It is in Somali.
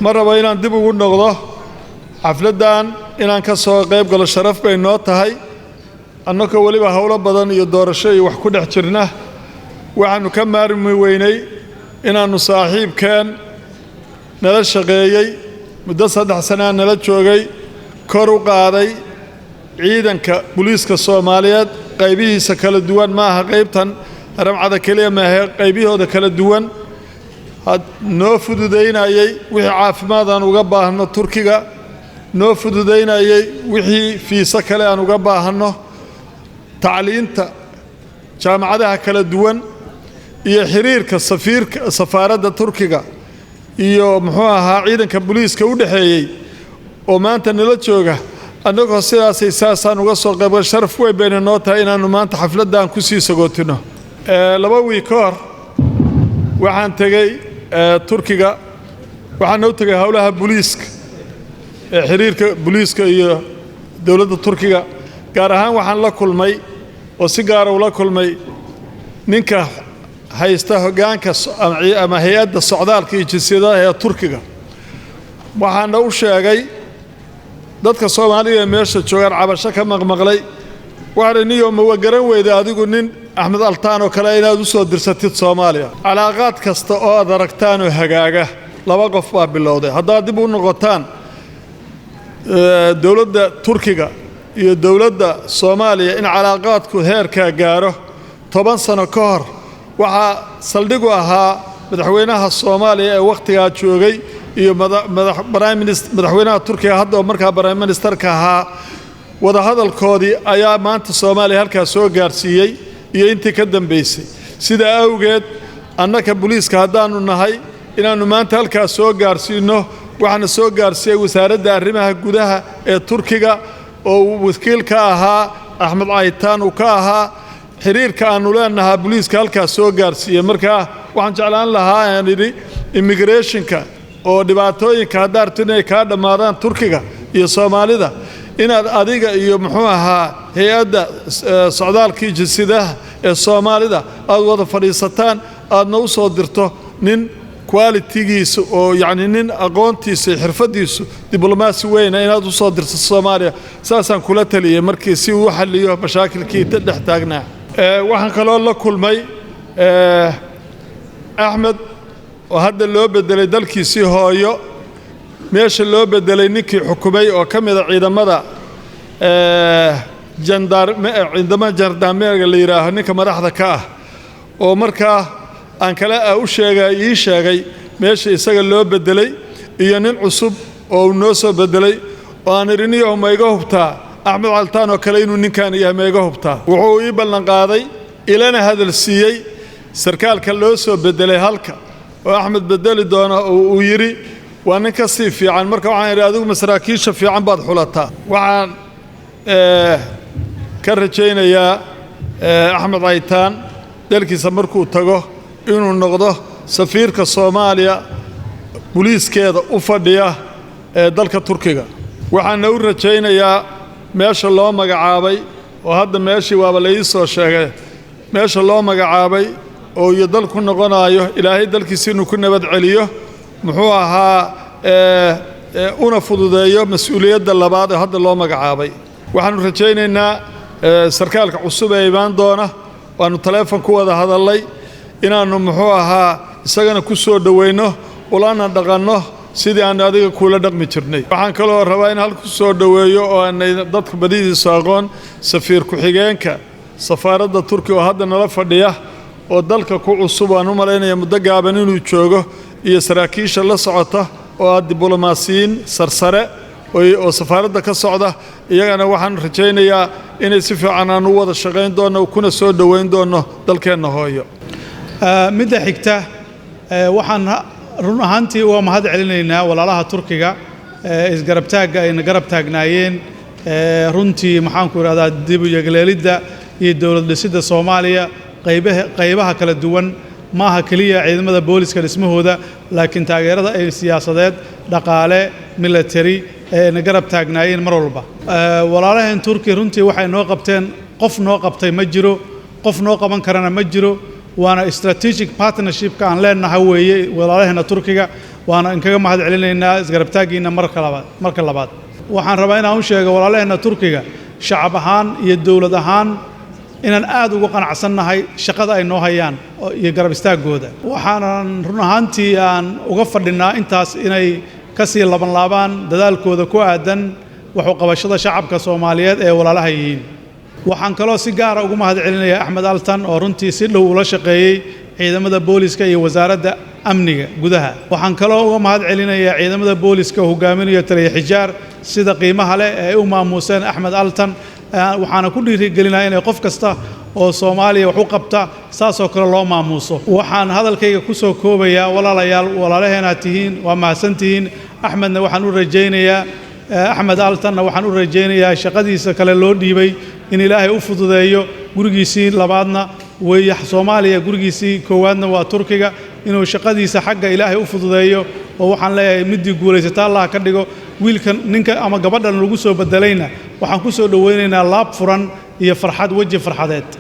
Ma rabo inaan dib ugu noqdo xafladdan. Inaan ka soo qayb galo sharaf bay noo tahay, annagoo weliba howlo badan iyo doorasho iyo wax ku dhex jirna. Waxaannu ka maarmi weynay inaannu saaxiibkeen nala shaqeeyey muddo 3 sanaa, nala joogay, kor u qaaday ciidanka booliiska Soomaaliyeed qaybihiisa kala duwan, ma aha qaybtan Haramcada keliya maahe, qaybihooda kala duwan, noo fududaynayey wixii caafimaad aan uga baahno Turkiga, noo fududaynayey wixii fiiso kale aan uga baahanno, tacliinta jaamacadaha kala duwan iyo xiriirka safiirka safaaradda Turkiga iyo muxuu ahaa ciidanka booliiska u dhexeeyey oo maanta nala jooga. Annagoo sidaasay saasaan uga soo qaybgal, sharaf weyn bayna noo tahay inaannu maanta xafladdan ku sii sagootino. 2 wiig ka hor waxaan tegey Turkiga. Waxaan u tegey howlaha booliiska ee xiriirka booliiska iyo dowladda Turkiga. Gaar ahaan waxaan la kulmay oo si gaara ula kulmay ninka haysta hoggaanka ama hay-adda socdaalka iyo jinsiyadaha ee Turkiga. Waxaana u sheegay dadka Soomaaliga ee meesha joogaan cabasho ka maqmaqlay. Waxaan niyo ma garan weyda adigu nin Axmed Altaan oo kale inaad u soo dirsatid Soomaaliya? Calaaqaad kasta oo aad aragtaan oo hagaaga laba qof baa bilowday. Haddaad dib u noqotaan dowladda Turkiga iyo dowladda Soomaaliya in calaaqaadku heerkaa gaaro 10 sano ka hor, waxaa saldhigu ahaa madaxweynaha Soomaaliya ee wakhtigaa joogay iyo madaxweynaha Turkiga hadda oo markaa prime ministerka ahaa. Wadahadalkoodii ayaa maanta Soomaaliya halkaas soo gaarsiiyey iyo intii ka dambaysay. Sidaa awgeed annaka booliiska haddaannu nahay, inaannu maanta halkaas soo gaarsiinno waxaana soo gaarsiiyey wasaaradda arrimaha gudaha ee Turkiga oo uu wakiil ka ahaa Axmed Caytaan uu ka ahaa. Xiriirka aannu leenahaa booliiska halkaas soo gaarsiiyey. Markaa waxaan jeclaan lahaa aan idhi immigrationka oo dhibaatooyinka haddaa rabto inay kaa dhammaadaan Turkiga iyo Soomaalida, inaad adiga iyo muxuu ahaa hay-adda socdaalkii jinsiyadaha ee Soomaalida aad wada fadhiisataan, aadna u soo dirto nin qualitygiisa oo yacni nin aqoontiisa iyo xirfaddiisu diblomaasi weyna inaad u soo dirto Soomaaliya. Saasaan kula taliyey markii si uu u xalliyo mashaakilkii dhex taagnaa. Waxaan kaloo la kulmay Axmed oo hadda loo bedelay dalkiisii hooyo, meesha loo bedelay ninkii xukumay oo ka mida ciidamada ciidamada jandarmeerga la yidhaaho, ninka madaxda ka ah, oo markaa aan kale u sheegay, ii sheegay meesha isaga loo bedelay iyo nin cusub oo uu noo soo bedelay, oo aan idhi, "Niyow, ma iga hubtaa Axmed Caltaan oo kale inuu ninkan yahay? Ma iga hubtaa?" Wuxuu ii ballanqaaday ilana hadal siiyey sarkaalka loo soo bedelay halka oo Axmed bedeli doona oo uu yidhi waa nin ka sii fiican. Marka waxaan idhi, "Adigu masaraakiisha fiican baad xulataa." Waxaan ka rajaynayaa Axmed Caytaan dalkiisa markuu tago inuu noqdo safiirka Soomaaliya booliiskeeda u fadhiya ee dalka Turkiga. Waxaana u rajaynayaa meesha loo magacaabay oo hadda meeshii waaba la ii soo sheegay, meesha loo magacaabay oo iyo dal ku noqonaayo, Ilaahay dalkiisa inuu ku nabad celiyo, muxuu ahaa una fududeeyo mas-uuliyadda labaad ee hadda loo magacaabay. Waxaannu rajaynaynaa sarkaalka cusub ee imaan doona, waannu taleefon ku wada hadallay, inaannu muxuu ahaa isagana ku soo dhoweyno ulana dhaqanno sidii aannu adiga kuula dhaqmi jirnay. Waxaan kaloo rabaa in halku soo dhoweeyo oo aanay dadka badidiisu aqoon safiir ku-xigeenka safaaradda Turkiga oo hadda nala fadhiya oo dalka ku cusub, aan u malaynaya muddo gaaban inuu joogo, iyo saraakiisha la socota oo ah diblomaasiyiin sarsare oo safaaradda ka socda. Iyagana waxaan rajaynayaa inay si fiican aan u wada shaqayn doonno kuna soo dhoweyn doonno dalkeenna hooyo. Midda xigta, waxaan run ahaantii uga mahad celinaynaa walaalaha Turkiga isgarabtaagga ayna garab taagnaayeen runtii, maxaanku idhahdaa, dib u yegleelidda iyo dowlad dhisidda Soomaaliya qaybaha qaybaha kala duwan. Maaha keliya ciidamada booliska dhismahooda, laakiin taageerada ay siyaasadeed, dhaqaale, military ee na garab taagnaayeen mar walba. Walaalaheen Turki runtii waxay noo qabteen qof noo qabtay ma jiro, qof noo qaban karana ma jiro. Waana strategic partnershipka aan leenahay weeye walaalaheena Turkiga. Waana inkaga mahad celinaynaa isgarabtaaggiinna marka labaad. Marka labaad, waxaan rabaa inaan u sheego walaalaheenna Turkiga, shacab ahaan iyo dowlad ahaan, inaan aad ugu qanacsannahay shaqada ay noo hayaan iyo garab istaaggooda. Waxaanan run ahaantii aan uga fadhinnaa intaas inay ka sii labanlaabaan dadaalkooda ku aadan wax u qabashada shacabka Soomaaliyeed ee walaalaha yihiin. Waxaan kaloo si gaara ugu mahad celinayaa Axmed Altan, oo runtii si dhow ula shaqeeyey ciidamada booliska iyo Wasaaradda Amniga Gudaha. Waxaan kaloo uga mahad celinayaa ciidamada booliska oo hogaaminayo taliya Xijaar sida qiimaha leh ee ay u maamuuseen Axmed Altan. Waxaana ku dhiirigelinaya inay qof kasta oo Soomaaliya wax u qabta saasoo kale loo maamuuso. Waxaan hadalkayga ku soo koobayaa, walaalayaal, walaalaheenaad tihiin, waa mahadsantihiin. Axmedna waxaan u rajaynayaa, Axmed Altanna waxaan u rajaynayaa shaqadiisa kale loo dhiibay in Ilaahay u fududeeyo. Gurigiisii labaadna weeye Soomaaliya, gurigiisii koowaadna waa Turkiga. Inuu shaqadiisa xagga Ilaahay u fududeeyo, oo waxaan leeyahay midii guulaysata Allah ka dhigo. Wiilkan, ninka ama gabadhan lagu soo bedelayna waxaan ku soo dhowaynaynaa laab furan iyo farxad, weji farxadeed.